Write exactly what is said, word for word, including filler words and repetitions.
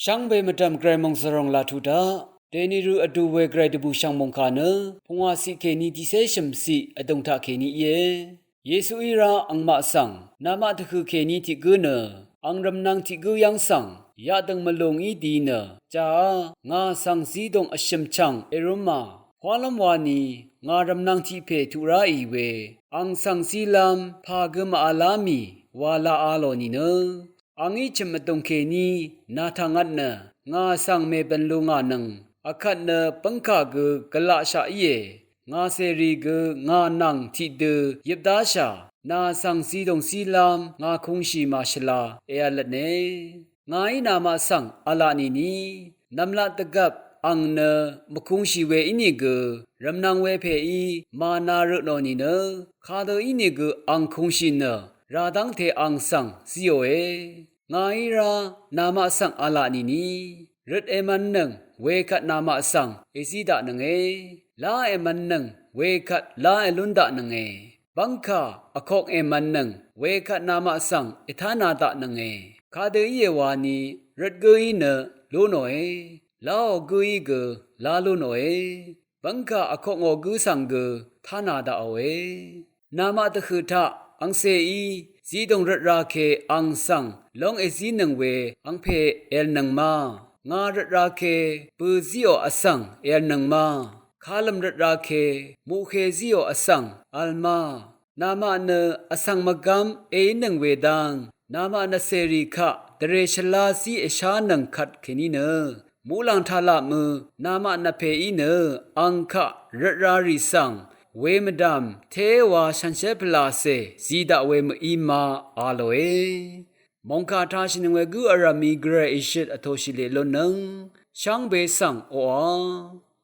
Shvngbe mvdv̀m Gvray mòngzv̀ròng laq tuq daq, dèni rø vdu we Gvray dvbùshv̀ng mòngkà nø, pungwà ciq kèní tiqcé shø̀m ciq vdùng taq kèní íe. Yesuí rá angmaq svng, namaq dvhø̀ kèní tiq gǿ nø, ang rvmnvng tiq gǿ yv́ng svng, yaqdø̀ng mvlùng í di nø, jaá, ngà svng zidòng vshø̀m chv̀ng èrúmà, hwálv́m wani, ngà rvmnvng tiq pè tuq ráì we, ang svng zílv́m, pà gø màvlá mì, wa laq a lò nìnø. Angí chø̀m vdùng kèní, nà tàngvt nø, ngà svng mèbø̀n lu ngà nøng, vkvt nø bv́ngkà gø gvlaqshaq íe, ngà cèrì gø ngà nvng tiqdø yøpdáshà, nà svng zidòng zílv́m ngà kūngshì màshvla, èv̄l lvtne. Ngàí namaq svng v̄la nìni, nv̀mlat dvgvp ang nø mvkūngshì we ínìgø, rvmnvng we pèí màna rø nò nìnø, kadø ínìgø ang kūngshì nø, rà dv́ngte ang svng zíòe. Ngàí rá, namaq svng v̄la nìni, røt èmv̄nnøng wekvt namaq svng èzí daqnønge, lá èmv̄nnøng wekvt lá èlún daqnønge, bv́ngkà vkok èmv̄nnøng wekvt namaq svng ètána daqnønge, kadø íe wani, røt gǿí nø lú nòe, láò gǿí gø lá lú nòe, bv́ngkà vkok ngò gǿ svng gø tána daqòe. Namaq dvhø̀ taq angcèí zidòng røt ra ke ang svng lóng èzínøng we angpè èv̄lnøng ma, ngà røt ra ke bø̀ zíò vsvng èv̄lnøng ma, kalv̀m røt ra ke muqhe zíò vsvng v̄l ma, namaq nø vsvng mvgv́m èínøng we dang, namaq nvcèrì kaq dvrè shvlá zí èshánøng kvt kèní nø, muqlàng taq laq mø, namaq nvpèí nø, ang kaq røt ra rì svng, we mvdv̀m, téwa shànshér pvlàcè, zi daq we mø̀í ma, a lòe. Mòngkà tashìnøng we gǿ vrv̀m í Gvray ìshøt vtōshì leq lúnnøng, shvngbe svng oqà.